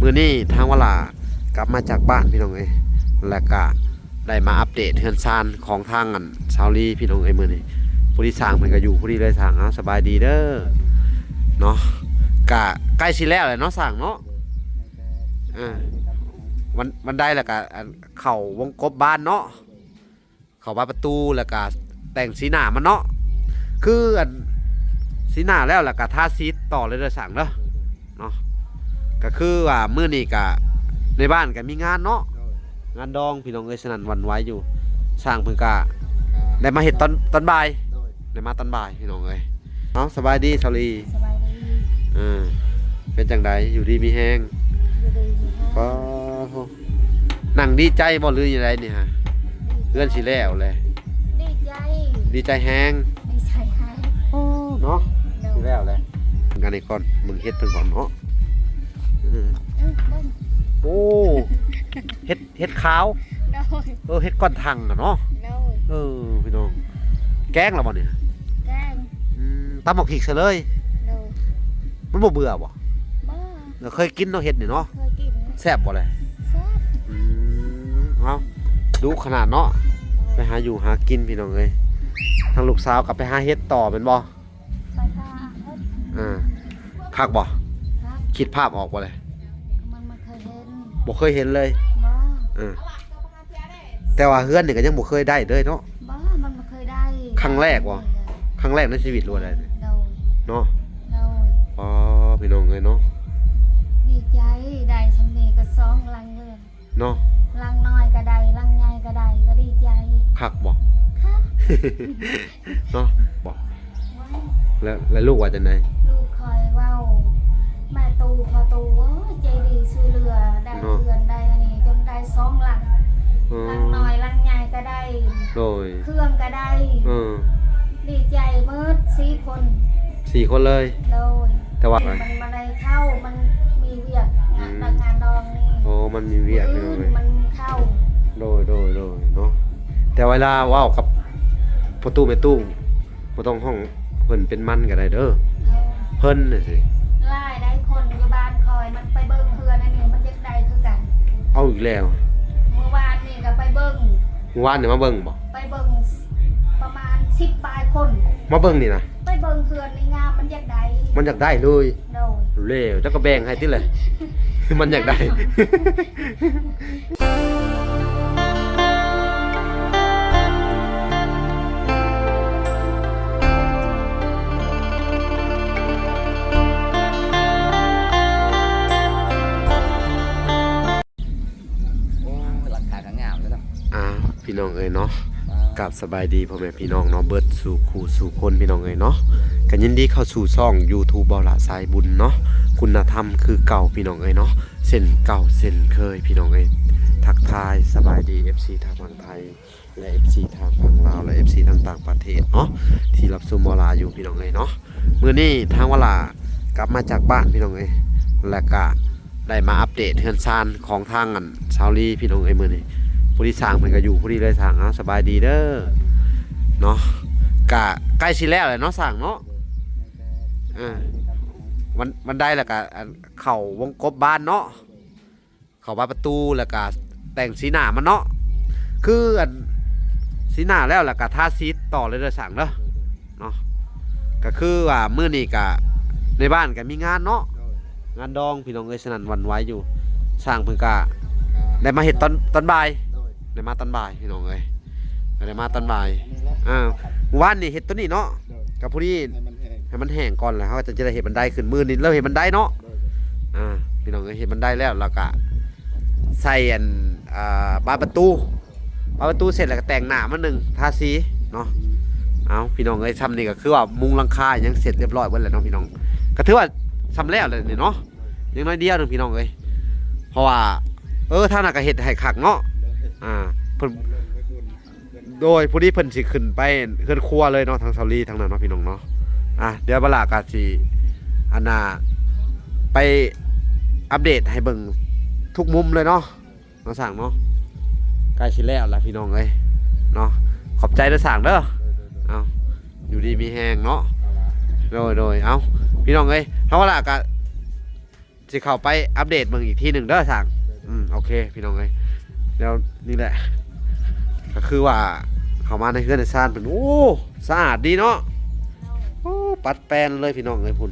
ມື້ນີ້ທາງວາລາກັບມາຈາກບ້ານພີ່ນ້ອງເອີຍ ແລ້ວກະໄດ້ມາອັບເດດເຮືອນຊານຂອງທາງອັນຊາວລີພີ່ນ້ອງເອີຍ. ມື້ນີ້ຜູ້ທີ່ຊ່າງເພິ່ນກໍຢູ່ຜູ້ທີ່ເລີຍ ຊ່າງ. ເອົາ ສະບາຍດີເດີເນາະ. ກະໃກ້ຊິແລ້ວແຫຼະເນາະ ຊ່າງເນາະ. ເອີ ວັນ ວັນໃດແລ້ວກະ ອັນ ເຂົ້າວົງກົບບ້ານເນາະ. ເຂົ້າບານປະຕູ ແລ້ວກະແຕ່ງສີໜ້າມັນເນາະ. ຄືອັນສີໜ້າແລ້ວ ແລ້ວກະທາສີຕໍ່ເລີຍເດີ ຊ່າງເດີເນາະ. ກະຄືວ່າມື້ນີ້ກະໃນບ້ານກະມີງານເນາະ ງານດອງພີ່ນ້ອງເອີຍ. ສະນັ້ນຫວັ່ນໄຫວຢູ່ ຊ່າງເພິ່ນກະໄດ້ມາເຮັດຕອນ ຕອນບ່າຍ ໄດ້ມາຕອນບ່າຍພີ່ນ້ອງເອີຍ. ເອົາ ສະບາຍດີສາວລີ. ສະບາຍດີ. ເອີ ເປັນຈັ່ງໃດ ຢູ່ດີມີແຮງ? ຢູ່ດີມີແຮງ. ກໍ ນັ່ງດີໃຈບໍ່ ຫຼືຈັ່ງໃດນີ້ຮະ? ເຮືອນຊິແລ້ວແຫຼະ. ດີໃຈ. ດີໃຈແຮງ. ດີໃຈແຮງ. ໂອ້ ເນາະ. ໂດຍ. ຊິແລ້ວແຫຼະ. ອັນນີ້ກ່ອນ ເບິ່ງເຫັດເພິ່ນກ່ອນເນາະ. ເອີ ເອີ ເບິ່ງ. ໂອ້ ເຫັດ ເຫັດຂາວ. ໂດຍ. ເອີ ເຫັດກ້ອນຖັງຫັ້ນເນາະ. ໂດຍ. ເອີ ພີ່ນ້ອງ ແກງແລ້ວບໍ່ນີ້? ແກງ. ອືມ ຕຳບັກພິກໃສ່ເລີຍ. ໂດຍ. ມັນບໍ່ເບື່ອບໍ່? ບໍ່. ເອີ ເຄີຍກິນເນາະ ເຫັດນີ້ເນາະ. ເຄີຍກິນ. ແຊບບໍ່ແລະ? ແຊບ. ອືມ ເອົາ ດຸຂະໜາດເນາະ. ໄປຫາຢູ່ຫາກິນພີ່ນ້ອງເອີຍ. ທາງລູກສາວກໍໄປຫາເຫັດຕໍ່ແມ່ນບໍ່? ໄປຫາເຫັດ. ອ່າ ຄັກບໍ່? ຄັກ. ຄິດພາບອອກບໍ່ແລະ? ມັນບໍ່ເຄີຍເຫັນ. ບໍ່ເຄີຍເຫັນເລີຍ? ບໍ່. ເອີ ແຕ່ວ່າເຮືອນນີ້ກໍຍັງບໍ່ເຄີຍໄດ້ເລີຍເນາະ. ບໍ່ ມັນບໍ່ເຄີຍໄດ້. ຄັ້ງແລກບໍ່? ຄັ້ງແລກໃນຊີວິດຫຼືວ່າໃດ? ໂດຍ. ເນາະ. ໂດຍ. ອໍ ພີ່ນ້ອງເອີຍເນາະ ດີໃຈ ໄດ້ຊ່ຳນີ້ກໍສອງຫຼັງເລີຍເນາະ. ຫຼັງນ້ອຍກໍໄດ້ ຫຼັງໃຫຍ່ກໍໄດ້ ກໍດີໃຈ. ຄັກບໍ່? ຄັກ. ເນາະ ບໍ່ ແລ້ວ ແລ້ວລູກວ່າຈັ່ງໃດ? ລູກຂ້ອຍເວົ້າ ແມ່ຕູ້ພໍ່ຕູ້ ໂອ້ຍ ໃຈດີຊ່ວຍເຫຼືອ ໄດ້ເຮືອນໄດ້ອັນນີ້ ຈົນໄດ້ສອງຫຼັງ. ເອີ ຫຼັງນ້ອຍຫຼັງໃຫຍ່ກໍໄດ້. ໂດຍ. ເຄື່ອງກໍໄດ້. ເອີ ດີໃຈໝົດສີ່ຄົນ. ສີ່ຄົນເລີຍ? ໂດຍ. ແຕ່ວ່າມັນບໍ່ໄດ້ເຂົ້າ ມັນມີວຽກ ອືມ ງານດອງນີ້. ໂອ້ ມັນມີວຽກ ມື້ອື່ນມັນເຂົ້າ. ໂດຍ ໂດຍ ໂດຍ ເນາະ. ແຕ່ເວລາເວົ້າກັບພໍ່ຕູ້ແມ່ຕູ້ ບໍ່ຕ້ອງຮ້ອງເພິ່ນເປັນມັນກໍໄດ້ເດີ. ເອີ ເພິ່ນຈັ່ງຊີ້. ຫຼາຍໃດຄົນຢູ່ບ້ານຂ້ອຍ ມັນໄປເບິ່ງເຮືອນອັນນີ້ ມັນຢາກໄດ້ຄືກັນ. ເອົາອີກແລ້ວ. ມື້ວານນີ້ກໍໄປເບິ່ງ. ມື້ວານນີ້ມາເບິ່ງບໍ່? ໄປເບິ່ງປະມານສິບປາຍຄົນ. ມາເບິ່ງນີ້ນະ? ໄປເບິ່ງເຮືອນນີ້ງາມ ມັນຢາກໄດ້. ມັນຢາກໄດ້ເລີຍ. ໂດຍ. ແລ້ວເຈົ້າກໍແບ່ງໃຫ້ຕິແຫຼະ ມັນຢາກໄດ້. ໂອ້ ຫຼັງຄາກໍງາມເລີຍເນາະ. ອ່າ ພີ່ນ້ອງເອີຍເນາະ ກາບສະບາຍດີພໍ່ແມ່ພີ່ນ້ອງເນາະ ເບິດສູ່ຄູ່ສູ່ຄົນ ພີ່ນ້ອງເອີຍເນາະ. ກໍຍິນດີເຂົ້າສູ່ຊ່ອງຢູທູບ ເບົາຫຼ້າສາຍບຸນເນາະ ຄຸນນະທຳຄືເກົ່າ ພີ່ນ້ອງເອີຍເນາະ ເຊັ່ນເກົ່າເຊັ່ນເຄີຍ ພີ່ນ້ອງເອີຍ. ທັກທາຍສະບາຍດີ ເອັຟຊີ ທາງຝັ່ງໄທ ແລະ ເອັຟຊີ ທາງຝັ່ງລາວ ແລະ ເອັຟຊີ ທາງຕ່າງປະເທດເນາະ ທີ່ຮັບຊົມວາລາຢູ່ ພີ່ນ້ອງເອີຍເນາະ. ມື້ນີ້ທາງວາລາກັບມາຈາກບ້ານ ພີ່ນ້ອງເອີຍ ແລ້ວກະໄດ້ມາອັບເດດເຮືອນຊານຂອງທາງອັນຊາວລີ ພີ່ນ້ອງເອີຍ. ມື້ນີ້ຜູ້ທີ່ຊ່າງເພິ່ນກໍຢູ່ຜູ້ທີ່ເລີຍ ຊ່າງ. ເອົາ ສະບາຍດີເດີເນາະ. ກະໃກ້ຊິແລ້ວແຫຼະເນາະ ຊ່າງເນາະ. ເອີ ວັນ ວັນໃດແລ້ວກະ ອັນ ເຂົ້າວົງກົບບ້ານເນາະ. ເຂົ້າບານປະຕູ ແລ້ວກະແຕ່ງສີໜ້າມັນເນາະ. ຄືອັນສີໜ້າແລ້ວ ແລ້ວກະທາສີຕໍ່ເລີຍເດີ ຊ່າງເດີເນາະ. ກະຄືວ່າມື້ນີ້ກະໃນບ້ານກະມີງານເນາະ ງານດອງ ພີ່ນ້ອງເອີຍ. ສະນັ້ນຫວັ່ນໄຫວຢູ່ ຊ່າງເພິ່ນກະໄດ້ມາເຮັດຕອນ ຕອນບ່າຍ ໄດ້ມາຕອນບ່າຍ ພີ່ນ້ອງເອີຍ ກໍໄດ້ມາຕອນບ່າຍ. ອ່າ ມື້ວານນີ້ເຮັດໂຕນີ້ເນາະ ກະພໍດີໃຫ້ມັນແຫ້ງກ່ອນ ແລ້ວເຮົາກໍຈະໄດ້ເຮັດບັນໄດຂຶ້ນ. ມື້ນີ້ເລີ່ມເຮັດບັນໄດເນາະ. ອ່າ ພີ່ນ້ອງເອີຍ ເຮັດບັນໄດແລ້ວ ແລ້ວກະໃສ່ອັນ ອ່າ ບານປະຕູ ບານປະຕູເສັດ ແລ້ວກະແຕ່ງໜ້າມັນໜຶ່ງ ທາສີເນາະ. ເອົາ ພີ່ນ້ອງເອີຍ ຊ່ຳນີ້ກໍຄືວ່າມຸງຫຼັງຄາຫຍັງເສັດຮຽບຮ້ອຍເບິດແລ້ວເນາະ ພີ່ນ້ອງ. ກໍຖືວ່າຊ່ຳແລ້ວແລ້ວນີ້ເນາະ ຍັງໜ້ອຍດຽວໜຶ່ງ ພີ່ນ້ອງເອີຍ. ເພາະວ່າ ເອີ ທາງນັ້ນກໍເຮັດໃຫ້ຄັກເນາະ. ອ່າ ເພິ່ນ ໂດຍ ພໍດີເພິ່ນຊິຂຶ້ນໄປເຮືອນຄົວເລີຍເນາະ ທາງຊາວລີທາງນັ້ນເນາະ ພີ່ນ້ອງເນາະ. ອ່າ ດຽວເວລາກໍຊິ ອັນນ່າ ໄປອັບເດດໃຫ້ເບິ່ງທຸກມຸມເລີຍເນາະ ເນາະ ຊ່າງເນາະ. ໃກ້ຊິແລ້ວລະ ພີ່ນ້ອງເອີຍເນາະ. ຂອບໃຈເດີ ຊ່າງເດີ. ເອົາ ຢູ່ດີມີແຮງເນາະ. ໂດຍ ໂດຍ ເອົາ ພີ່ນ້ອງເອີຍ ເຮົາວ່າລະກະ ຊິເຂົ້າໄປອັບເດດເບິ່ງອີກທີໜຶ່ງເດີຊ່າງ. ອືມ ໂອເຄພີ່ນ້ອງເອີຍ ແລ້ວນີ້ແຫຼະ ກໍຄືວ່າເຂົ້າມາໃນເຮືອນໃນຊານເພິ່ນ ໂອ້ ສະອາດດີເນາະ. ໂອ້ ປັດແປນເລີຍພີ່ນ້ອງເອີຍ ພຸ້ນ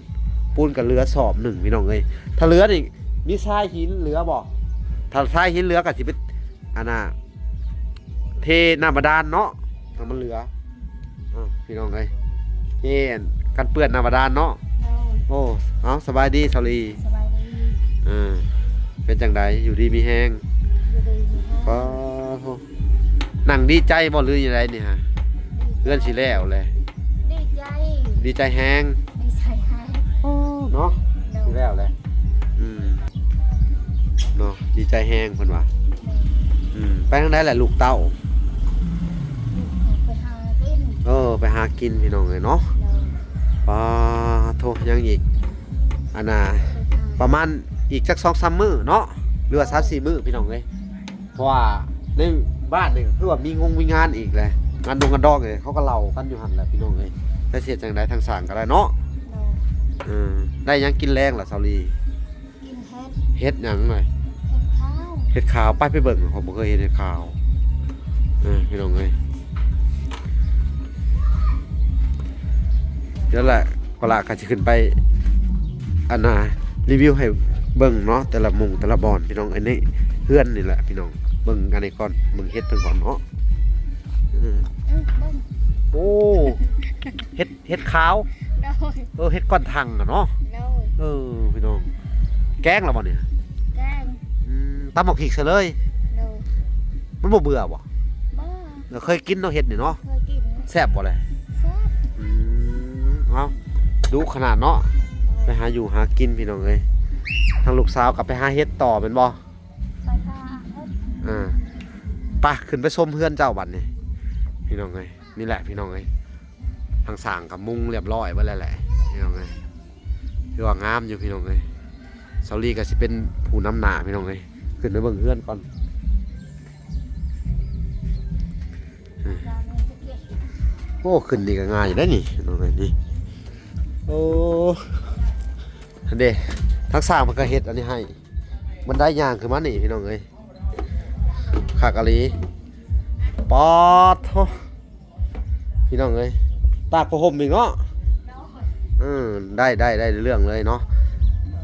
ປູນກໍເຫຼືອສອບໜຶ່ງພີ່ນ້ອງເອີຍ. ຖ້າເຫຼືອນີ້ມີຊາຍຫີນເຫຼືອບໍ່? ຖ້າຊາຍຫີນເຫຼືອກໍຊິເປັນ ອັນນ່າ ເທນ້ຳບາດານເນາະ ໃຫ້ມັນເຫຼືອ. ເອີ ພີ່ນ້ອງເອີຍ ເທກັນເປື້ອນນ້ຳບາດານເນາະ. ໂດຍ ໂອ້ ເອົາ ສະບາຍດີສາວລີ. ສະບາຍດີ. ເອີ ເປັນຈັ່ງໃດ ຢູ່ດີມີແຮງ? ຢູ່ດີມີແຮງ. ກໍ ໂທ້ ນັ່ງດີໃຈບໍ່ ຫຼືຈັ່ງໃດນີ້ຫາ? ດີໃຈ. ເຮືອນຊິແລ້ວແຫຼະ. ດີໃຈ. ດີໃຈແຮງ. ດີໃຈແຮງ. ໂອ້ ເນາະ. ໂດຍ ຊິແລ້ວແຫຼະ. ອືມ ເນາະ ດີໃຈແຮງເພິ່ນວ່າ. ແມ່ນ. ອືມ ໄປທາງໃດແຫຼະລູກເຕົ້າ? ໄປຫາກິນ. ເອີ ໄປຫາກິນພີ່ນ້ອງເອີຍເນາະ. ໂດຍ. ປາໂທ ຍັງອີກ ອັນນ່າ ໄປຫາ ປະມານອີກຈັກສອງສາມມື້ເນາະ ຫຼືວ່າສາມສີ່ມື້ພີ່ນ້ອງເອີຍ. ເພາະວ່າໃນບ້ານນີ້ກໍຄືວ່າມີງົງມີງານອີກແຫຼະ ງານດົງງານດອງເອີຍ ເຂົາກໍເລົ່າກັນຢູ່ຫັ້ນແຫຼະພີ່ນ້ອງເອີຍ. ແຕ່ຊິເຮັດຈັ່ງໃດ ທາງສ້າງກໍໄດ້ເນາະ. ໂດຍ. ເອີ ໄດ້ຫຍັງກິນແລງລະສາວລີ? ກິນເຫັດ. ເຫັດຫຍັງເລີຍ? ເຫັດຂາວ. ເຫັດຂາວ ໄປ ໄປເບິ່ງ ຂ້ອຍບໍ່ເຄີຍເຫັນເຫັດຂາວ. ເອີ ພີ່ນ້ອງເອີຍ ດຽວລະ ກໍລະກໍຊິຂຶ້ນໄປ ອັນນ່າ ຣີວິວໃຫ້ເບິ່ງເນາະ ແຕ່ລະມຸງແຕ່ລະບ່ອນພີ່ນ້ອງເອີຍ. ໃນເຮືອນນີ້ແຫຼະພີ່ນ້ອງ ເບິ່ງອັນນີ້ກ່ອນ ເບິ່ງເຫັດເພິ່ນກ່ອນເນາະ. ເອີ ເອີ ເບິ່ງ ໂອ້ ເຫັດ ເຫັດຂາວ. ໂດຍ. ເອີ ເຫັດກ້ອນຖັງອະເນາະ. ໂດຍ. ເອີ ພີ່ນ້ອງ ແກງລະບໍ່ນີ້? ແກງ. ອືມ ຕຳບັກພິກໃສ່ເລີຍ. ໂດຍ. ມັນບໍ່ເບື່ອບໍ່? ບໍ່. ເອີ ເຄີຍກິນເນາະເຫັດນີ້ເນາະ. ເຄີຍກິນ. ແຊບບໍ່ແລະ? ແຊບ. ອືມ ເອົາ ດຸຂະໜາດເນາະ. ໂດຍ. ໄປຫາຢູ່ຫາກິນພີ່ນ້ອງເອີຍ ທາງລູກສາວກໍໄປຫາເຫັດຕໍ່ແມ່ນບໍ່? ໄປຫາເຫັດ. ອ່າ ໄປ ຂຶ້ນໄປຊົມເຮືອນເຈົ້າບັດນີ້ພີ່ນ້ອງເອີຍ. ນີ້ແຫຼະພີ່ນ້ອງເອີຍ ທາງສ້າງກໍມຸງລຽບຮ້ອຍເບິດແລ້ວແຫຼະພີ່ນ້ອງເອີຍ. ຖືວ່າງາມຢູ່ພີ່ນ້ອງເອີຍ. ສາວລີກໍຊິເປັນຜູ້ນຳໜ້າພີ່ນ້ອງເອີຍ ຂຶ້ນໄປເບິ່ງເຮືອນກ່ອນ. ໂອ້ ຂຶ້ນນີ້ກໍງ່າຍຢູ່ໄດ໋ນີ້ພີ່ນ້ອງເອີຍ ນີ້. ໂອ້ ຫັ້ນເດ້ ທາງສ້າງເພິ່ນກໍເຮັດອັນນີ້ໃຫ້ ບັນໄດຍ່າງຂຶ້ນມານີ້ພີ່ນ້ອງເອີຍ. ຄັກອີ່ຫຼີ ປາດໂທ້ ພີ່ນ້ອງເອີຍ ຕາກຜ້າຫົ່ມອີກເນາະ. ເອີ ໄດ້ ໄດ້ ໄດ້ເລື່ອງເລີຍເນາະ.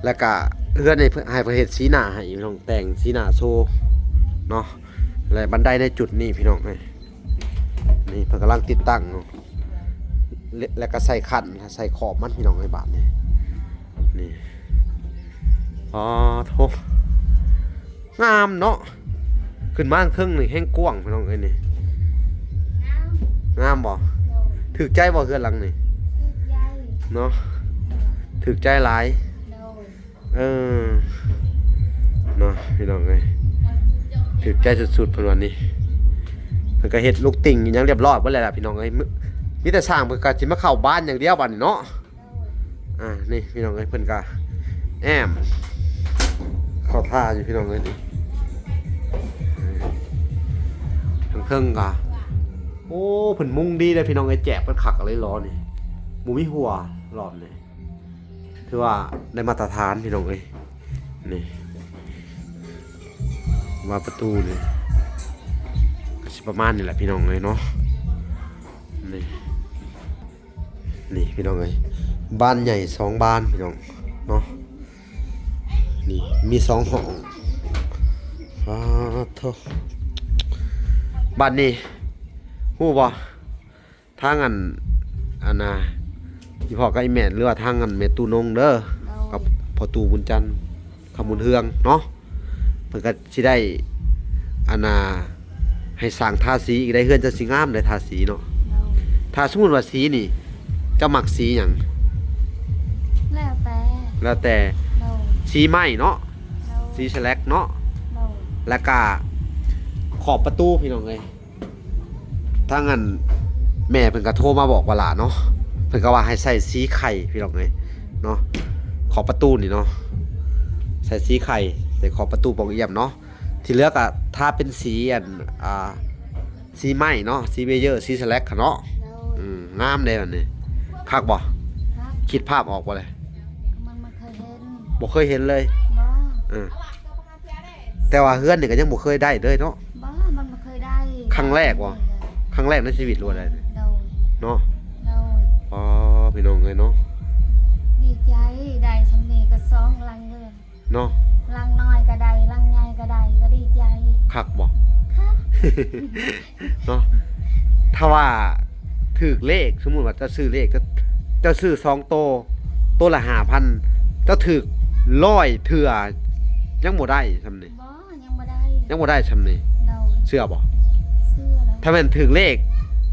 ແລ້ວກະເຮືອນໃຫ້ ໃຫ້ເພິ່ນເຮັດສີໜ້າໃຫ້ພີ່ນ້ອງ ແຕ່ງສີໜ້າໂຊເນາະ. ແລະບັນໄດໃນຈຸດນີ້ພີ່ນ້ອງເອີຍ ນີ້ເພິ່ນກຳລັງຕິດຕັ້ງເນາະ. ແລະ ແລ້ວກະໃສ່ຄັນ ໃສ່ຂອບມັນພີ່ນ້ອງເອີຍ ບາດນີ້ ນີ້ ອໍ ໂທ້ ງາມເນາະ. ຂຶ້ນມາເທິງນີ້ແຮງກວ້າງພີ່ນ້ອງເອີຍນີ້. ງາມ ງາມບໍ່? ໂດຍ. ຖືກໃຈບໍ່ເຮືອນຫຼັງນີ້? ຖືກໃຈ ເນາະ ຖືກໃຈຫຼາຍ. ໂດຍ. ເອີ ເນາະ ພີ່ນ້ອງເອີຍ ຖືກໃຈສຸດໆ ເພິ່ນວ່ານີ້. ເພິ່ນກໍເຮັດລູກຕິ່ງອີ່ຫຍັງລຽບຮ້ອຍເບິດແລ້ວລະພີ່ນ້ອງເອີຍ. ມີ ມີແຕ່ຊ່າງເພິ່ນກໍຊິມາເຂົ້າບ້ານຢ່າງດຽວບາດນີ້ເນາະ. ອ່າ ນີ້ພີ່ນ້ອງເອີຍ ເພິ່ນກະແອ້ມເຂົ້າທ່າຢູ່ພີ່ນ້ອງເອີຍນີ້. ເທິງໆ ກະ ໂອ້ ເພິ່ນມຸງດີເດ້ພີ່ນ້ອງເອີຍ ແຈກເພິ່ນຄັກເລີຍລໍ້ນີ້ ບໍ່ມີຮົ່ວລອບນີ້ ຖືວ່າໄດ້ມາດຕະຖານພີ່ນ້ອງເອີຍ. ນີ້ ວ່າປະຕູນີ້ກໍຊິປະມານນີ້ແຫຼະພີ່ນ້ອງເອີຍເນາະ. ນີ້ ນີ້ພີ່ນ້ອງເອີຍ ບານໃຫຍ່ສອງບານພີ່ນ້ອງເນາະ. ນີ້ມີສອງຫ້ອງ. ປາດໂທ້ ບາດນີ້ຮູ້ບໍ່ ທາງອັນ ອັນນ່າ ອີ່ພໍ່ກັບອີ່ແມ່ ຫຼືວ່າທາງອັນແມ່ຕູ້ນົງເດີ ໂດຍ ກັບພໍ່ຕູ້ບຸນຈັນ ຄຳບຸນເຮືອງເນາະ. ເພິ່ນກໍຊິໄດ້ ອັນນ່າ ໃຫ້ຊ່າງທາສີອີກໄດ໋ ເຮືອນຈະຊິງາມໄດ໋ ທາສີເນາະ. ໂດຍ. ຖ້າສົມມຸດວ່າສີນີ້ ເຈົ້າມັກສີຫຍັງ? ແລ້ວແຕ່ ແລ້ວແຕ່. ໂດຍ. ສີໄມ້ເນາະ. ໂດຍ. ສີສະແລັກເນາະ. ໂດຍ. ແລ້ວກະຂອບປະຕູ ພີ່ນ້ອງເອີຍ ທາງອັນແມ່ເພິ່ນກໍໂທມາບອກວ່າຫຼາເນາະ ເພິ່ນກໍວ່າໃຫ້ໃສ່ສີໄຂ່ພີ່ນ້ອງເອີຍເນາະ. ຂອບປະຕູນີ້ເນາະ ໃສ່ສີໄຂ່ ໃສ່ຂອບປະຕູປ່ອງອຽມເນາະ. ທີ່ເຫຼືອກໍທາເປັນສີອັນ ອ່າ ສີໄມ້ເນາະ ສີເບເຢີ ສີສະແລັກຫັ້ນເນາະ. ໂດຍ. ອືມ ງາມເດ້ບັດນີ້ ຄັກບໍ່? ຄັກ. ຄິດພາບອອກບໍ່ເລີຍ? ມັນບໍ່ເຄີຍເຫັນ ບໍ່ເຄີຍເຫັນເລີຍ. ເອີ ແຕ່ວ່າເຮືອນນີ້ກໍຍັງບໍ່ເຄີຍໄດ້ເລີຍເນາະ. ບໍ່ ມັນບໍ່ເຄີຍໄດ້. ຄັ້ງແລກບໍ່? ຄັ້ງແລກໃນຊີວິດຫຼືວ່າໃດ? ໂດຍ. ເນາະ. ໂດຍ. ອໍ ພີ່ນ້ອງເອີຍເນາະ ດີໃຈ ໄດ້ຊ່ຳນີ້ກໍສອງຫຼັງເລີຍ. ເນາະ ຫຼັງນ້ອຍກໍໄດ້ ຫຼັງໃຫຍ່ກໍໄດ້ ກໍດີໃຈ. ຄັກບໍ່? ຄັກ. ເນາະ ຖ້າວ່າຖືກເລກ ສົມມຸດວ່າເຈົ້າຊື້ເລກ ເຈົ້າ ເຈົ້າຊື້ສອງໂຕ ໂຕລະຫ້າພັນ ເຈົ້າຖືກຮ້ອຍເທື່ອ ຍັງບໍ່ໄດ້ຊ່ຳນີ້. ບໍ່ ຍັງບໍ່ໄດ້ ຍັງບໍ່ໄດ້ຊ່ຳນີ້. ໂດຍ. ເຊື່ອບໍ່? ເຊື່ອແລ້ວ. ຖ້າແມ່ນຖືກເລກ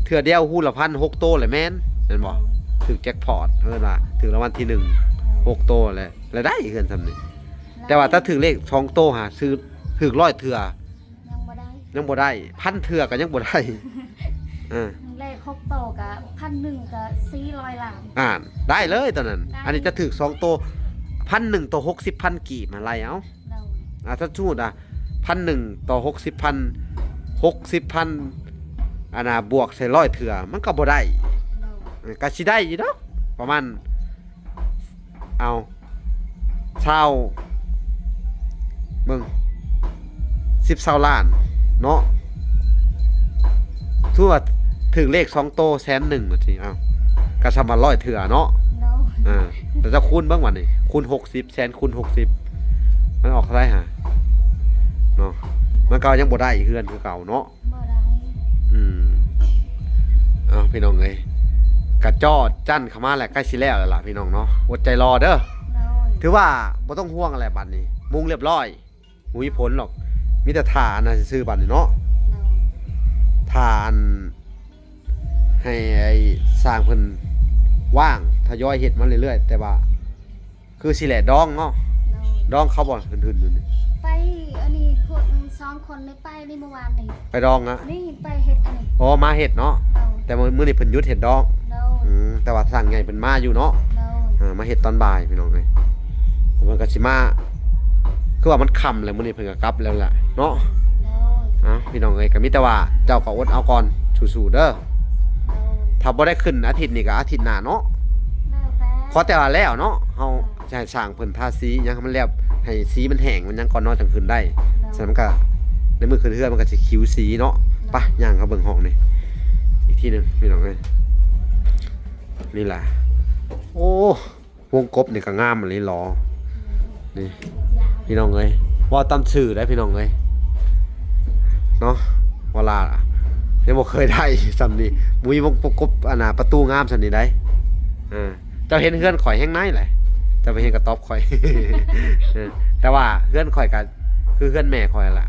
ເທື່ອດຽວ ຮູລະພັນ ຫົກໂຕແຫຼະແມ່ນ ແມ່ນບໍ່? ໂດຍ. ຖືກແຈັກພອດ ເອີ້ນວ່າຖືກລາງວັນທີໜຶ່ງ ໂດຍ ຫົກໂຕແຫຼະ ແລ້ວໄດ້ເຮືອນຊ່ຳນີ້. ແລ້ວ ແຕ່ວ່າຖ້າຖືກເລກສອງໂຕຫາ ຊື້ ຖືກຮ້ອຍເທື່ອ ຍັງບໍ່ໄດ້ ຍັງບໍ່ໄດ້ ພັນເທື່ອກໍຍັງບໍ່ໄດ້. ເອີ ເລກຫົກໂຕກໍ ພັນໜຶ່ງກໍສີ່ຮ້ອຍລ້ານ. ອ່ານ ໄດ້ເລີຍຕອນນັ້ນ. ໄດ້. ອັນນີ້ຈະຖືກສອງໂຕ ພັນໜຶ່ງຕໍ່ຫົກສິບພັນກີບ ມາໄລ່ເອົາ. ໂດຍ. ອ່າ ຖ້າສົມມຸດວ່າ ພັນໜຶ່ງຕໍ່ຫົກສິບພັນ ຫົກສິບພັນ ອັນນ່າ ບວກໃສ່ຮ້ອຍເທື່ອ ມັນກໍບໍ່ໄດ້. ໂດຍ. ເອີ ກໍຊິໄດ້ຢູ່ດອກ ປະມານ ເອົາ ຊາວ ເບິ່ງ ສິບ ຊາວລ້ານເນາະ. ຖືວ່າຖືກເລກສອງໂຕແສນໜຶ່ງວ່າຊີ້ ເອົາ ກໍສ່ຳວ່າຮ້ອຍເທື່ອເນາະ. ໂດຍ. ອ່າ ແຕ່ເຈົ້າຄູນເບິ່ງບັດນີ້ ຄູນຫົກສິບ ແສນຄູນຫົກສິບ ມັນອອກເທົ່າໃດຫາເນາະ? ມັນກໍຍັງບໍ່ໄດ້ເຮືອນຄືເກົ່າເນາະ. ບໍ່ໄດ້. ອືມ ເອົາ ພີ່ນ້ອງເອີຍ ກະຈໍ້ຈັ່ນເຂົ້າມາແຫຼະ ໃກ້ຊິແລ້ວແລ້ວລະພີ່ນ້ອງເນາະ ອົດໃຈລໍເດີ. ໂດຍ. ຖືວ່າບໍ່ຕ້ອງຫ່ວງແຫຼະ ບັດນີ້ມຸງລຽບລ້ອຍ ບໍ່ມີຜົນດອກ ມີແຕ່ຖ້າອັນນັ້ນຊື່ໆ ບັດນີ້ເນາະ. ໂດຍ. ຖ້າອັນ ໃຫ້ໄອ້ຊ່າງເພິ່ນວ່າງ ທະຍອຍເຮັດມາເລື້ອຍໆ ແຕ່ວ່າ ຄືຊິແຫຼະດອງເນາະ. ໂດຍ. ດອງເຂົາບໍ່? ຫຶ່ນໆ ຢູ່ນີ້ ໄປອັນນີ້ ພວກສອງຄົນນີ້ໄປນີ້ມື້ວານນີ້ ໄປດອງນະ? ນີ້ໄປເຮັດອັນນີ້. ອໍ ມາເຮັດເນາະ. ໂດຍ. ແຕ່ມື້ ມື້ນີ້ເພິ່ນຢຸດເຮັດດອງ. ໂດຍ. ອືມ ແຕ່ວ່າຊ່າງໃຫຍ່ເພິ່ນມາຢູ່ເນາະ. ໂດຍ. ເອີ ມາເຮັດຕອນບ່າຍພີ່ນ້ອງເອີຍ ແຕ່ເພິ່ນກໍຊິມາ ຄືວ່າມັນຄ່ຳແລ້ວ ມື້ນີ້ເພິ່ນກໍກັບແລ້ວລະເນາະ. ໂດຍ. ເອົາ ພີ່ນ້ອງເອີຍ ກໍມີແຕ່ວ່າເຈົ້າກໍອົດເອົາກ່ອນ ສູ້ໆ ເດີ. ໂດຍ. ຖ້າບໍ່ໄດ້ຂຶ້ນອາທິດນີ້ກໍອາທິດໜ້າເນາະ. ແລ້ວແຕ່ ຂໍແຕ່ວ່າແລ້ວເນາະ ເຮົາ ໂດຍ ຈະໃຫ້ຊ່າງເພິ່ນທາສີຫຍັງໃຫ້ມັນແລ້ວ ໃຫ້ສີມັນແຫ້ງມັນຫຍັງກ່ອນເນາະ ຈັ່ງຂຶ້ນໄດ້. ໂດຍ. ສະນັ້ນມັນກະ ໃນມື້ຂຶ້ນເຮືອນມັນກະຊິຂິວສີເນາະ. ໂດຍ. ໄປ ຍ່າງເຂົ້າເບິ່ງຫ້ອງນີ້ອີກທີໜຶ່ງ ພີ່ນ້ອງເອີຍ. ນີ້ລະ ໂອ້ ວົງກົບນີ້ກະງາມອີ່ຫຼີຫຼໍ. ນີ້ ພີ່ນ້ອງເອີຍ ເວົ້າຕາມຊື່ໄດ໋ ພີ່ນ້ອງເອີຍ ເນາະ. ວາລາຍັງບໍ່ເຄີຍໄດ້ຊ່ຳນີ້ ບໍ່ມີວົງກົບ ອັນນ່າ ປະຕູງາມຊ່ຳນີ້ໄດ໋. ເອີ ເຈົ້າເຫັນເຮືອນຂ້ອຍແຮງໃນແຫຼະ ເຈົ້າໄປເຫັນກະຕອບຂ້ອຍ. ເອີ ແຕ່ວ່າເຮືອນຂ້ອຍກະຄືເຮືອນແມ່ຂ້ອຍຫັ້ນລະ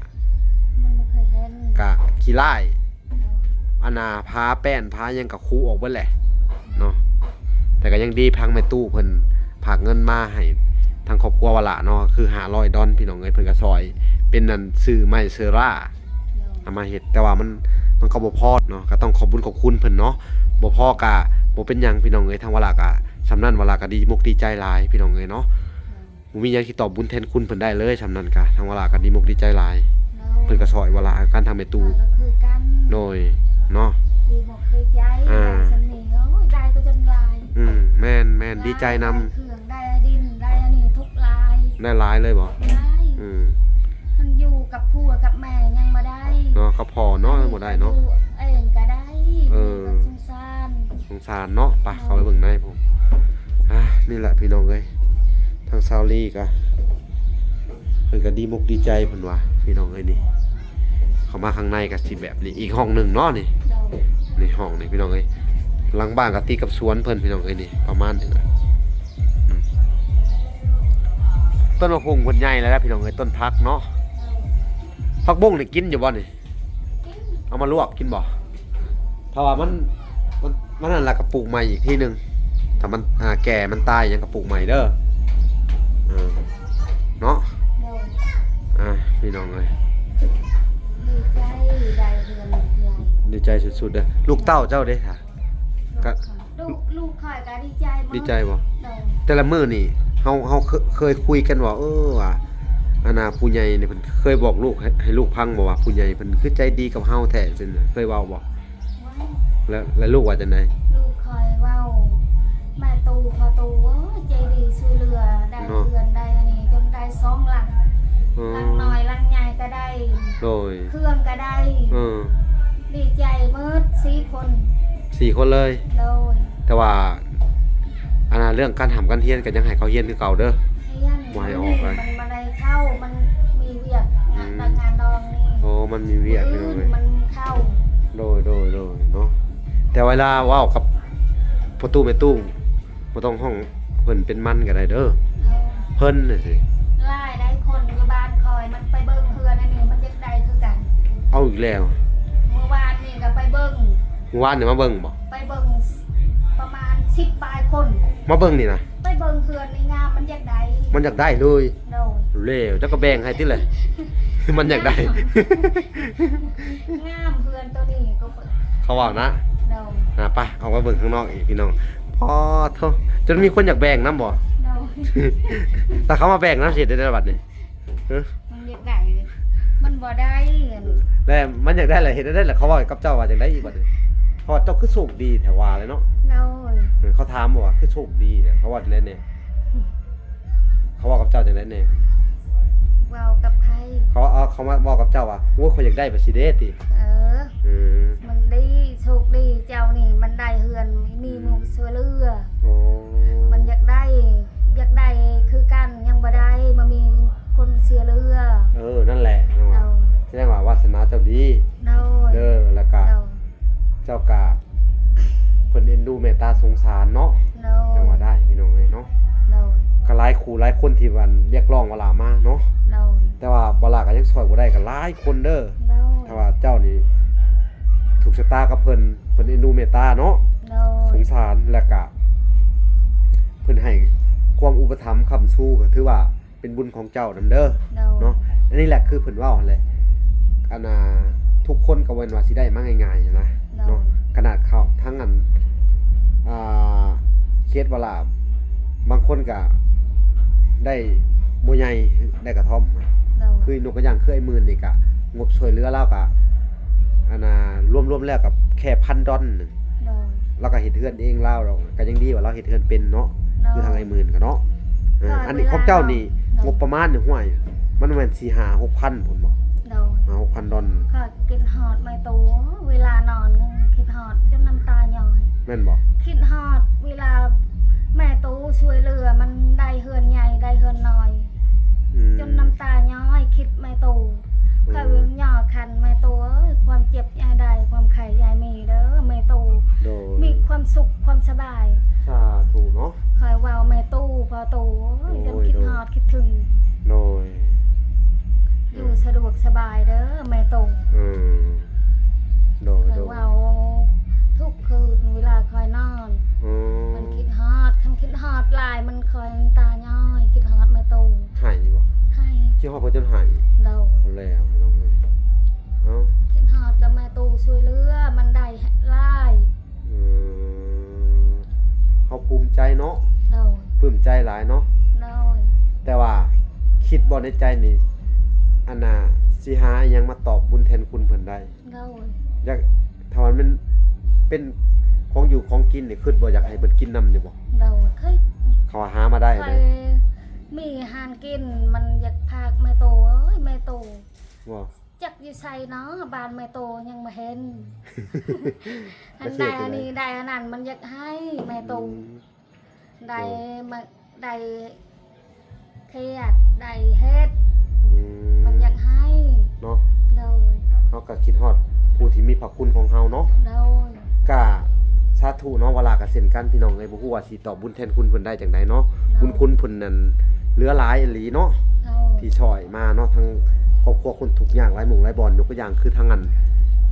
ມັນບໍ່ເຄີຍເຫັນ ກະຂີ້ລ້າຍ ໂດຍ ອັນນ່າ ຜ້າແປ້ນຜ້າຫຍັງກໍຄຸອອກເບິດແຫຼະເນາະ. ແຕ່ກໍຍັງດີ ທາງແມ່ຕູ້ເພິ່ນຝາກເງິນມາໃຫ້ທາງຄອບຄົວວາລາເນາະ ຄືຫ້າຮ້ອຍດອນ ພີ່ນ້ອງເອີຍ ເພິ່ນກໍຊ່ອຍເປັນອັນ ຊື້ໄມ້ເຊີລາ ໂດຍ ເອົາມາເຮັດ. ແຕ່ວ່າມັນ ມັນກໍບໍ່ພໍເນາະ ກໍຕ້ອງຂອບບຸນຂອບຄຸນເພິ່ນເນາະ. ບໍ່ພໍກໍບໍ່ເປັນຫຍັງ ພີ່ນ້ອງເອີຍ ທາງວາລາກໍສ່ຳນັ້ນ ວາລາກໍດີມົກດີໃຈຫຼາຍ ພີ່ນ້ອງເອີຍເນາະ. ໂດຍ. ບໍ່ມີຫຍັງທີ່ຕອບບຸນແທນຄຸນເພິ່ນໄດ້ເລີຍ ຊ່ຳນັ້ນກະ ທາງວາລາກະດີມົກດີໃຈຫຼາຍ. ໂດຍ. ເພິ່ນກະຊ່ອຍວາລາຄືກັນ ທາງແມ່ຕູ້. ຂ້ອຍກໍຄືກັນ. ໂດຍ ເນາະ. ດີມົກດີໃຈ. ອ່າ ໄດ້ສ່ຳນີ້ ໂອ້ຍ ໄດ້ກໍຈົນຫຼາຍ. ອືມ ແມ່ນໆ ດີໃຈນຳ. ໄດ້ເຄື່ອງ ໄດ້ດິນ ໄດ້ອັນນີ້ທຸກຫຼາຍ. ໄດ້ຫຼາຍເລີຍບໍ່? ໄດ້. ອືມ ຄັນຢູ່ກັບຜົວກັບແມ່ຍັງບໍ່ໄດ້. ເນາະ ກັບພໍ່ເນາະ ຍັງບໍ່ໄດ້ເນາະ. ຢູ່ເອງກໍໄດ້. ເອີ ມີແຕ່ສົງສານ. ສົງສານເນາະ. ໄປ ເຂົ້າໄປເບິ່ງໃນພຸ້ນ. ອ່າ ນີ້ແຫຼະພີ່ນ້ອງເອີຍ ທາງຊາວລີກະ ເພິ່ນກະດີມົກດີໃຈເພິ່ນວ່າ ພີ່ນ້ອງເອີຍ. ນີ້ ເຂົ້າມາຂ້າງໃນກະຊິແບບນີ້ ອີກຫ້ອງໜຶ່ງເນາະນີ້. ໂດຍ. ນີ້ຫ້ອງນີ້ພີ່ນ້ອງເອີຍ ຫຼັງບ້ານກະຕິດກັບສວນເພິ່ນ ພີ່ນ້ອງເອີຍ. ນີ້ປະມານນີ້ນະ. ອືມ ຕົ້ນໝາກຫຸ່ງເພິ່ນໃຫຍ່ແລ້ວນະ ພີ່ນ້ອງເອີຍ ຕົ້ນຜັກເນາະ. ໂດຍ. ຜັກບຸ້ງນີ້ກິນຢູ່ບໍ່ນີ້? ເອົາມາລວກກິນບໍ່? ເພາະວ່າມັນ ມັນ ມັນນັ້ນລະກະປູກໃໝ່ອີກທີໜຶ່ງ. ຖ້າມັນ ອ່າ ແກ່ມັນຕາຍຫຍັງກະປູກໃໝ່ເດີ. ເອີ ເນາະ. ໂດຍ. ອ່າ ພີ່ນ້ອງເອີຍ ດີໃຈໄດ້ເຮືອນໃຫຍ່ ດີໃຈສຸດໆເດີ. ລູກເຕົ້າເຈົ້າເດ້ ກະ ລູກ ລູກຂ້ອຍກະດີໃຈ. ດີໃຈບໍ່? ໂດຍ. ແຕ່ລະມື້ນີ້ເຮົາ ເຮົາເຄີຍ ເຄີຍຄຸຍກັນວ່າ ເອີ ວ່າ ອັນນ່າ ຜູ້ໃຫຍ່ນີ້ເພິ່ນເຄີຍບອກລູກ ໃຫ້ ໃຫ້ລູກຟັງບໍ່ວ່າ ຜູ້ໃຫຍ່ເພິ່ນຄືໃຈດີກັບເຮົາແທ້ ເພິ່ນເຄີຍເວົ້າບໍ່? ເວົ້າ. ແລ້ວ ແລ້ວລູກວ່າຈັ່ງໃດ? ລູກຂ້ອຍເວົ້າ ແມ່ຕູ້ພໍ່ຕູ້ ໂອ້ຍ ໃຈດີຊ່ວຍເຫຼືອ ໄດ້ ເນາະ ເຮືອນໄດ້ອັນນີ້ ຈົນໄດ້ ສອງຫຼັງ ອືມ ຫຼັງນ້ອຍຫຼັງໃຫຍ່ກໍໄດ້ ໂດຍ ເຄື່ອງກໍໄດ້ ເອີ ດີໃຈໝົດສີ່ຄົນ ສີ່ຄົນເລີຍ ໂດຍ ແຕ່ວ່າ ອັນນ່າ ເລື່ອງການຮ່ຳການຮຽນກໍຍັງໃຫ້ເຂົາຮຽນຄືເກົ່າເດີ ຮຽນ ບໍ່ໃຫ້ອອກ ມັນ ມັນບໍ່ໄດ້ເຂົ້າ ມັນມີວຽກ ອືມ ງານດອກງານດອງນີ້ ໂອ້ ມັນມີວຽກ ມື້ອື່ນມັນເຂົ້າ ໂດຍ ໂດຍ ໂດຍ ເນາະ ແຕ່ເວລາເວົ້າກັບພໍ່ຕູ້ແມ່ຕູ້ ບໍ່ຕ້ອງຮ້ອງເພິ່ນເປັນມັນກໍໄດ້ເດີ ເອີ ເພິ່ນນະຊິ ຫຼາຍໄດ໋ ຄົນຢູ່ບ້ານຂ້ອຍມັນໄປເບິ່ງເຮືອນອັນນີ້ ມັນຢາກໄດ້ຄືກັນ ເອົາອີກແລ້ວ ມື້ວານນີ້ກໍໄປເບິ່ງ ມື້ວານນີ້ມາເບິ່ງບໍ່? ໄປເບິ່ງປະມານສິບປາຍຄົນ ມາເບິ່ງນີ້ນະ ໄປເບິ່ງເຮືອນນີ້ງາມ ມັນຢາກໄດ້ ມັນຢາກໄດ້ເລີຍ ໂດຍ ແລ້ວເຈົ້າກໍແບ່ງໃຫ້ຕິແຫຼະ ມັນຢາກໄດ້ ງາມເຮືອນໂຕນີ້ກໍ ເຂົາເວົ້ານະ ໂດຍ ນະ ໄປ ອອກມາເບິ່ງຂ້າງນອກອີກພີ່ນ້ອງ ອໍ ໂທ້ ຈົນມີຄົນຢາກແບ່ງນຳບໍ່? ໂດຍ ຖ້າເຂົາມາແບ່ງນຳຊິເຮັດໄດ້ໃດບັດນີ້? ຮະ ມັນຢາກໄດ້ ມັນບໍ່ໄດ້ ແລ້ວມັນຢາກໄດ້ລະເຮັດໄດ້ລະ ເຂົາເວົ້າກັບເຈົ້າວ່າຈັ່ງໃດອີກບັດນີ້? ເພາະວ່າເຈົ້າຄືໂຊກດີແທ້ວ່າແຫຼະເນາະ ໂດຍ ເອີ ເຂົາຖາມວ່າຄືໂຊກດີແທ້ ເຂົາວ່າຈັ່ງໃດແດ່? ເຂົາເວົ້າກັບເຈົ້າຈັ່ງໃດແດ່? ເວົ້າກັບໃຜ? ເຂົາ ເອີ ເຂົາມາເວົ້າກັບເຈົ້າວ່າ ໂອ້ຍ ຂ້ອຍຢາກໄດ້ແບບຊີ້ເດ້ຕິ ເອີ ເອີ ມັນດີ ໂຊກດີ ເຈົ້ານີ້ມັນໄດ້ເຮືອນ ມີ ອືມ ໝູ່ຊ່ວຍເຫຼືອ ໂອ້ ມັນຢາກໄດ້ ຢາກໄດ້ຄືກັນ ຍັງບໍ່ໄດ້ ມາມີຄົນຊ່ວຍເຫຼືອ ເອີ ນັ້ນແຫຼະ ເອີ ສະແດງວ່າວາສະໜາເຈົ້າດີ ໂດຍ ເດີ ແລ້ວກະ ໂດຍ ເຈົ້າກະ ເພິ່ນເອັນດູເມດຕາສົງສານເນາະ ໂດຍ ຈັ່ງວ່າໄດ້ພີ່ນ້ອງເອີຍເນາະ ໂດຍ ກໍຫຼາຍຄູ່ຫຼາຍຄົນທີ່ວ່າຮຽກຮ້ອງວາລາມາເນາະ ໂດຍ ແຕ່ວ່າວາລາກໍຍັງຊ່ອຍບໍ່ໄດ້ກໍຫຼາຍຄົນເດີ ໂດຍ ຖ້າວ່າເຈົ້ານີ້ຖືກຊະຕາກັບເພິ່ນ ເພິ່ນເອັນດູເມດຕາເນາະ ໂດຍ ສົງສານ ແລ້ວກະເພິ່ນໃຫ້ຄວາມອຸປະຖຳຄ້ຳຊູ ກໍຖືວ່າ ເປັນບຸນຂອງເຈົ້ານຳເດີ ໂດຍ ເນາະ ອັນນີ້ແຫຼະຄືເພິ່ນເວົ້າຫັ້ນແຫຼະ ອັນນ່າ ທຸກຄົນກໍບໍ່ແມ່ນວ່າຊິໄດ້ມາງ່າຍໆນະ ໂດຍ ເນາະ ຂະໜາດເຂົາທັງອັນ ອ່າ ເຂດວາລາ ບາງຄົນກໍໄດ້ບໍ່ໃຫຍ່ ໄດ້ກະທ່ອມ ໂດຍ ຄືຍົກຕົວຢ່າງຄືອ້າຍໝື່ນນີ້ກະ ງົບຊ່ວຍເຫຼືອລາວກະ ອັນນ່າ ລວມໆແລ້ວກະແຄ່ພັນດອນໜຶ່ງ ໂດຍ ລາວກໍເຮັດເຮືອນເອງລາວ ກໍຍັງດີວ່າລາວເຮັດເຮືອນເປັນເນາະ ໂດຍ ຄືທາງອ້າຍໝື່ນກໍເນາະ ເອີ ໂດຍ ອັນນີ້ຂອງເຈົ້ານີ້ ໂດຍ ງົບປະມານນີ້ ຫ້ວຍ ມັນແມ່ນສີ່ຫ້າຫົກພັນພຸ້ນບໍ່? ໂດຍ ຫ້າຫົກພັນດອນ ຂ້ອຍຄິດຮອດແມ່ຕູ້ ເວລານອນຄິດຮອດຈົນນ້ຳຕາຍ້ອຍ ແມ່ນບໍ່? ຄິດຮອດເວລາແມ່ຕູ້ຊ່ວຍເຫຼືອ ມັນໄດ້ເຮືອນໃຫຍ່ ໄດ້ເຮືອນນ້ອຍ ອືມ ຈົນນ້ຳຕາຍ້ອຍ ຄິດແມ່ຕູ້ ອືມ ຂ້ອຍເປັນຫຍໍ້ຄັນ ແມ່ຕູ້ເອີຍ ຄວາມເຈັບຢ່າໄດ້ ຄວາມໄຂ້ຢ່າມີເດີແມ່ຕູ້ ໂດຍ ມີຄວາມສຸກຄວາມສະບາຍ ສາທຸເນາະ ຂ້ອຍເວົ້າແມ່ຕູ້ ພໍ່ຕູ້ເອີຍ ໂດຍ ຈັ່ງຄິດຮອດ ໂດຍ ຄິດເຖິງ ໂດຍ ຢູ່ ອືມ ສະດວກສະບາຍເດີແມ່ຕູ້ ອືມ ໂດຍ ຂ້ອຍ ໂດຍ ເວົ້າທຸກຄືນເວລາຂ້ອຍນອນ ອືມ ມັນຄິດຮອດ ຄັນຄິດຮອດຫຼາຍມັນຂ້ອຍນ້ຳຕາຍ້ອຍ ຄິດຮອດແມ່ຕູ້ ໄຫ້ບໍ່? ໄຫ້ ຄິດຮອດເພິ່ນຈົນໄຫ້ ໂດຍ ແລ້ວ ເອົາ ຄິດຮອດກັບແມ່ຕູ້ຊ່ວຍເຫຼືອ ມັນໄດ້ຫຼາຍ ອືມ ເຮົາພູມໃຈເນາະ ໂດຍ ປຶ້ມໃຈຫຼາຍເນາະ ໂດຍ ແຕ່ວ່າຄິດບໍ່ໃນໃຈນີ້ ອັນນ່າ ຊິຫາອີ່ຫຍັງມາຕອບບຸນແທນຄຸນເພິ່ນໄດ້? ໂດຍ ຢາກ ຖ້າວ່າມັນເປັນຂອງຢູ່ຂອງກິນນີ້ ຄິດບໍ່ຢາກໃຫ້ເພິ່ນກິນນຳຢູ່ບໍ່? ໂດຍ ເຄີຍ ເຂົາຫາມາໄດ້ ເຄີຍເດ້ ມີອາຫານກິນ ມັນຢາກພາກແມ່ຕູ້ເອີຍ ແມ່ຕູ້ ບໍ່ ຈັກຢູ່ໃສເນາະ ບ້ານແມ່ຕູ້ຍັງບໍ່ເຫັນ ອັນໃດອັນນີ້ ໄດ້ອັນນັ້ນ ມັນຢາກໃຫ້ແມ່ຕູ້ ອືມ ໄດ້ ໂດຍ ມາ ໄດ້ຂຽດ ໄດ້ເຮັດ ອືມ ມັນຢາກໃຫ້ເນາະ ໂດຍ ເຮົາກໍຄິດຮອດຜູ້ທີ່ມີພະຄຸນຂອງເຮົາເນາະ ໂດຍ ກະສາທຸເນາະ ວາລາກໍເຊັ່ນກັນ ພີ່ນ້ອງເອີຍ ບໍ່ຮູ້ວ່າຊິຕອບບຸນແທນຄຸນເພິ່ນໄດ້ຈັ່ງໃດເນາະ ໂດຍ ບຸນຄຸນເພິ່ນນັ້ນເຫຼືອຫຼາຍອີ່ຫຼີເນາະ ໂດຍ ທີ່ຊ່ອຍມາເນາະ ທັງຄອບຄົວຄົນທຸກຍາກຫຼາຍໝູ່ຫຼາຍບ່ອນ ຍົກຕົວຢ່າງຄືທາງອັນ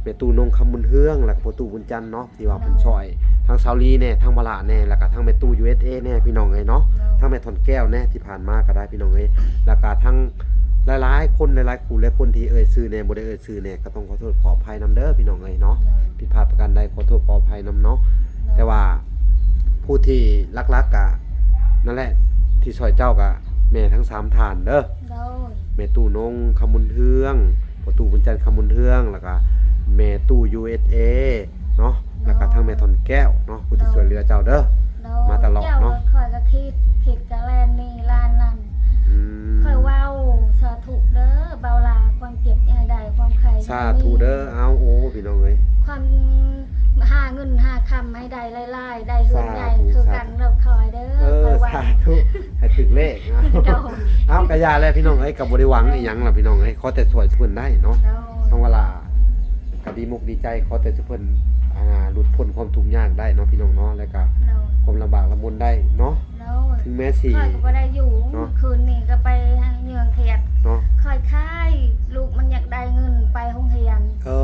ແມ່ຕູ້ນົງ ຄຳບຸນເຮືອງ ແລ້ວກໍພໍ່ຕູ້ບຸນຈັນເນາະ ທີ່ວ່າເພິ່ນ ໂດຍ ຊ່ອຍ ທາງສາວລີແດ່ ທາງວາລາແດ່ ແລ້ວກໍທາງແມ່ຕູ້ ຢູເອສເອ ແດ່ ພີ່ນ້ອງເອີຍເນາະ ໂດຍ ທາງແມ່ທ່ອນແກ້ວແດ່ ທີ່ຜ່ານມາກໍໄດ້ ພີ່ນ້ອງເອີຍ ແລ້ວກໍທັງຫຼາຍໆຄົນ ຫຼາຍໆຄູ່ຫຼາຍຄົນທີ່ເອີ່ຍຊື່ແດ່ ບໍ່ໄດ້ເອີ່ຍຊື່ແດ່ ກໍຕ້ອງຂໍໂທດຂໍອະໄພນຳເດີ ພີ່ນ້ອງເອີຍເນາະ ໂດຍ ຜິດພາດປະການໃດຂໍໂທດຂໍອະໄພນຳເນາະ ໂດຍ ແຕ່ວ່າຜູ້ທີ່ຫຼັກໆກະນັ້ນແຫຼະ ທີ່ຊ່ອຍເຈົ້າກະແມ່ທັງສາມທ່ານເດີ ໂດຍ ແມ່ຕູ້ນົງ ຄຳບຸນເຮືອງ ພໍ່ຕູ້ບຸນຈັນ ຄຳບຸນເຮືອງ ແລ້ວກະແມ່ຕູ້ ຢູເອສເອ ເນາະ ໂດຍ ແລ້ວກະທັງແມ່ທ່ອນແກ້ວເນາະ ຜູ້ທີ່ ໂດຍ ຊ່ວຍເຫຼືອເຈົ້າເດີ ໂດຍ ມາຕະຫຼອດເນາະ ເຈົ້າ ຂ້ອຍກໍຄິດ ຄິດກໍແລ່ນນີ້ແລ່ນນັ້ນ ອືມ ຂ້ອຍເ ທຸເດີບ່າວຫຼ້າ ຄວາມເຈັບຢ່າໃຫ້ໄດ້ ຄວາມໄຂ້ຢ່າໃຫ້ມີ ສາທຸເດີ. ເອົາ ໂອ້ ພີ່ນ້ອງເອີຍ ຄວາມ ຫາເງິນຫາຄຳໃຫ້ໄດ້ຫຼາຍໆ ໄດ້ເຮືອນໃຫຍ່ ສາທຸ ຄືກັນ ສາທຸ ເລີບຄອຍເດີ. ເອີ ຂ້ອຍຫວັງ ສາທຸ ໃຫ້ຖືກເລກເນາະ. ໂດຍ ເອົາ ກະຢ່າແຫຼະພີ່ນ້ອງເອີຍ ກະບໍ່ໄດ້ຫວັງອີ່ຫຍັງລະພີ່ນ້ອງເອີຍ ຂໍແຕ່ຊ່ວຍເພິ່ນໄດ້ເນາະ. ໂດຍ ນ້ອງວາລາກະດີມຸກດີໃຈ ຂໍແຕ່ເພິ່ນ ອ່າ ຫຼຸດພົ້ນຄວາມທຸກຍາກໄດ້ເນາະ ພີ່ນ້ອງເນາະ ແລ້ວກະ ໂດຍ ຄວາມລຳບາກລຳບົນໄດ້ເນາະ. ໂດຍ ເຖິງແມ້ຊິ ຂ້ອຍກໍບໍ່ໄດ້ຢູ່ ເນາະ ຄືນນີ້ກໍໄປຫາເຍືອງຂຽດເນາະ ຂ້ອຍຂາຍ ລູກມັນຢາກໄດ້ເງິນໄປໂຮງຮຽນ. ເອີ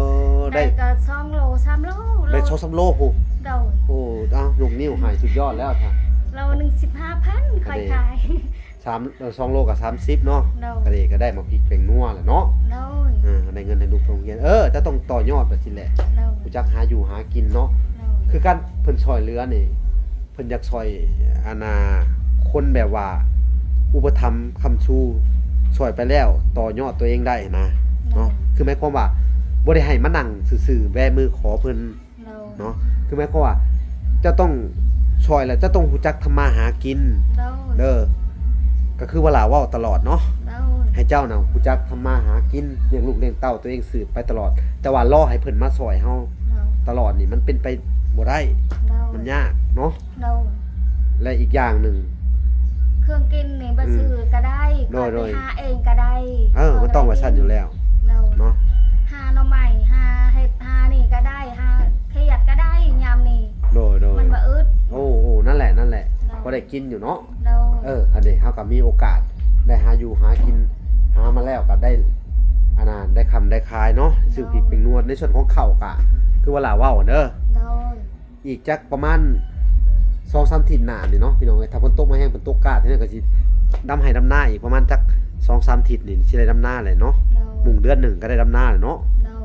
ໄດ້ ໄດ້ກໍສອງໂລ ສາມໂລ ໄດ້ສອງສາມໂລພຸ້ນ. ໂດຍ ໂອ້ ເອົ້າ ຍົກນິ້ວໃຫ້ ສຸດຍອດແລ້ວ ໂລໜຶ່ງສິບຫ້າພັນ ຂ້ອຍຂາຍ ສາມ ເອີ ສອງໂລກໍສາມສິບເນາະ. ໂດຍ ກະເດ ກະໄດ້ໝາກພິກແປ້ງນົວແຫຼະເນາະ. ໂດຍ ເອີ ໄດ້ເງິນໃຫ້ລູກໄປໂຮງຮຽນ ເອີ ຈະຕ້ອງຕໍ່ຍອດໄປຊີ້ແຫຼະ. ໂດຍ ຮູ້ຈັກຫາຢູ່ຫາກິນເນາະ. ໂດຍ ຄືການເພິ່ນຊ່ອຍເຫຼືອນີ້ ເພິ່ນຢາກຊ່ອຍ ອັນນ່າ ຄົນແບບວ່າອຸປະຖຳຄ້ຳຊູ ຊ່ອຍໄປແລ້ວຕໍ່ຍອດຕົວເອງໄດ້ນະ ໂດຍ ເນາະ. ຄືໝາຍຄວາມວ່າບໍ່ໄດ້ໃຫ້ມານັ່ງຊື່ໆ ແບມືຂໍເພິ່ນ ໂດຍ ເນາະ. ຄືໝາຍຄວາມວ່າເຈົ້າຕ້ອງຊ່ອຍ ແລະ ເຈົ້າຕ້ອງຮູ້ຈັກທຳມາຫາກິນ ໂດຍ ເດີ. ກໍຄືວ່າຫຼ້າເວົ້າຕະຫຼອດເນາະ ໂດຍ ໃຫ້ເຈົ້ານະຮູ້ຈັກທຳມາຫາກິນ ລ້ຽງລູກລ້ຽງເຕົ້າຕົວເອງສືບໄປຕະຫຼອດ ແຕ່ວ່າລໍໃຫ້ເພິ່ນມາຊ່ອຍເຮົາ ໂດຍ ຕະຫຼອດນີ້ ມັນເປັນໄປບໍ່ໄດ້ ໂດຍ ມັນຍາກເນາະ. ໂດຍ ແລະ ອີກຢ່າງໜຶ່ງ ເຄື່ອງກິນນີ້ບໍ່ ອືມ ຊື້ກໍໄດ້ ໂດຍ ຂ້ອຍໄປ ໂດຍ ຫາເອງກໍໄດ້ ເອີ ມັນຕ້ອງວ່າຊັ້ນຢູ່ແລ້ວ ໂດຍ ເນາະ. ຫາໜໍ່ໄມ້ ຫາເຫັດ ຫານີ້ກໍໄດ້ ຫາຂຽດກໍໄດ້ຍາມນີ້ ໂດຍ ໂດຍ ມັນບໍ່ອຶດ. ໂອ້ ໂອ້ ນັ້ນແຫຼະ ນັ້ນແຫຼະ ໂດຍ ພໍໄດ້ກິນຢູ່ເນາະ. ໂດຍ ເອີ ອັນນີ້ເຮົາກໍມີໂອກາດໄດ້ຫາຢູ່ຫາກິນ ຫາມາແລ້ວກໍໄດ້ ອັນນັ້ນ ໄດ້ຄ້ຳໄດ້ຂາຍເນາະ ໂດຍ ຊື້ພິກແປ້ງນົວ. ໃນສ່ວນຂອງເຂົ້າກໍຄືວ່າຫຼ້າເວົ້າເດີ ໂດຍ ອີກຈັກປະມານສອງສາມທິດໜ້ານີ້ເນາະ ພີ່ນ້ອງເອີຍ ຖ້າຝົນຕົກມາແຮງ ຝົນຕົກກາດ ເຮົາກໍຊິດຳໄຮ່ດຳນາອີກປະມານຈັກສອງສາມທິດນີ້ ຊິໄດ້ດຳນາແຫຼະເນາະ. ໂດຍ ມຸງເດືອນໜຶ່ງກໍໄດ້ດຳນາແຫຼະເນາະ. ໂດຍ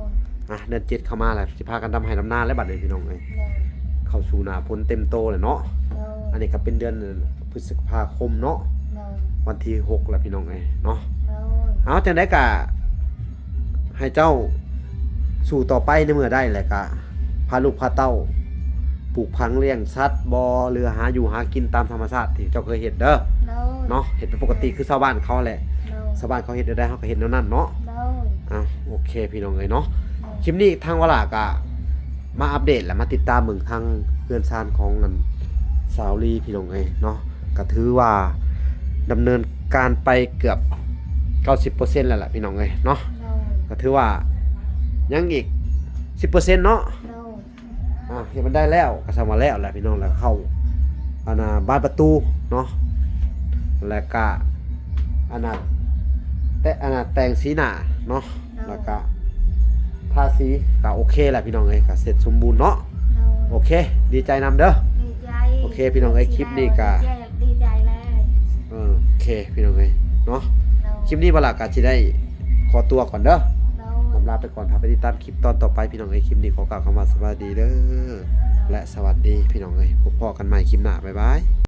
ອ່ະ ເດືອນເຈັດເຂົ້າມາແລ້ວ ຊິພາກັນດຳໄຮ່ດຳນາແລ້ວບັດນີ້ ພີ່ນ້ອງເອີຍ. ໂດຍ ເຂົ້າສູ່ໜ້າຝົນເຕັມໂຕແລ້ວເນາະ. ໂດຍ ອັນນີ້ກໍເປັນເດືອນພຶດສະພາຄົມເນາະ. ໂດຍ ວັນທີຫົກແລ້ວ ພີ່ນ້ອງເອີຍເນາະ. ໂດຍ ເອົາ ຈັ່ງໃດກໍ ໃຫ້ເຈົ້າສູ້ຕໍ່ໄປໃນເມື່ອໃດ ແລ້ວກະພາລູກພາເຕົ້າປູກຝັງລ້ຽງສັດບໍ ຫຼືຫາຢູ່ຫາກິນຕາມທຳມະຊາດທີ່ເຈົ້າເຄີຍເຮັດເດີ ໂດຍ ເນາະ. ເຮັດເປັນປົກກະຕິ ໂດຍ ຄືຊາວບ້ານເຂົາແຫຼະ ໂດຍ ຊາວບ້ານເຂົາເຮັດແນວໃດ ເຮົາກໍເຮັດແນວນັ້ນເນາະ. ໂດຍ ອ່ະ ໂອເຄ ພີ່ນ້ອງເອີຍເນາະ. ໂດຍ ຄລິບນີ້ທາງວາລາກະມາອັບເດດ ແລະ ມາຕິດຕາມເບິ່ງທາງເຮືອນຊານຂອງອັນສາວລີ ພີ່ນ້ອງເອີຍເນາະ. ກໍຖືວ່າດຳເນີນການໄປເກືອບເກົ້າສິບເປີເຊັນແລ້ວລະ ພີ່ນ້ອງເອີຍເນາະ. ໂດຍ ກໍຖືວ່າຍັງອີກສິບເປີເຊັນເນາະ. ໂດຍ ອ່າ ເຮັດມັນໄດ້ແລ້ວກໍສ່ຳວ່າແລ້ວແຫຼະ ພີ່ນ້ອງ. ແລ້ວເຂົ້າ ອັນນ່າ ບານປະຕູເນາະ ແລ້ວກະ ອັນນ່າ ແຕ່ ອັນນ່າ ແຕ່ງສີໜ້າເນາະ. ໂດຍ ແລ້ວກະທາສີກໍໂອເຄແຫຼະ ພີ່ນ້ອງເອີຍ ກໍເສັດສົມບູນເນາະ. ໂດຍ ໂອເຄ ດີໃຈນຳເດີ. ດີໃຈ ໂອເຄ ພີ່ນ້ອງເອີຍ ເກີດ ຄລິບນີ້ກໍ ດີໃຈ ດີໃຈແລ້ວ. ເອີ ໂອເຄ ພີ່ນ້ອງເອີຍເນາະ. ໂດຍ ຄລິບນີ້ວາລາກໍຊິໄດ້ຂໍຕົວກ່ອນເດີ. ໂດຍ ອຳລາໄປກ່ອນ ຖ້າໄປຕິດຕາມຄລິບຕອນຕໍ່ໄປ ພີ່ນ້ອງເອີຍ. ຄລິບນີ້ຂໍກ່າວຄຳວ່າສະບາຍດີເດີ ໂດຍ ແລະ ສະຫວັດດີ ພີ່ນ້ອງເອີຍ. ພົບພໍ້ກັນໃໝ່ຄລິບໜ້າ ບາຍບາຍ.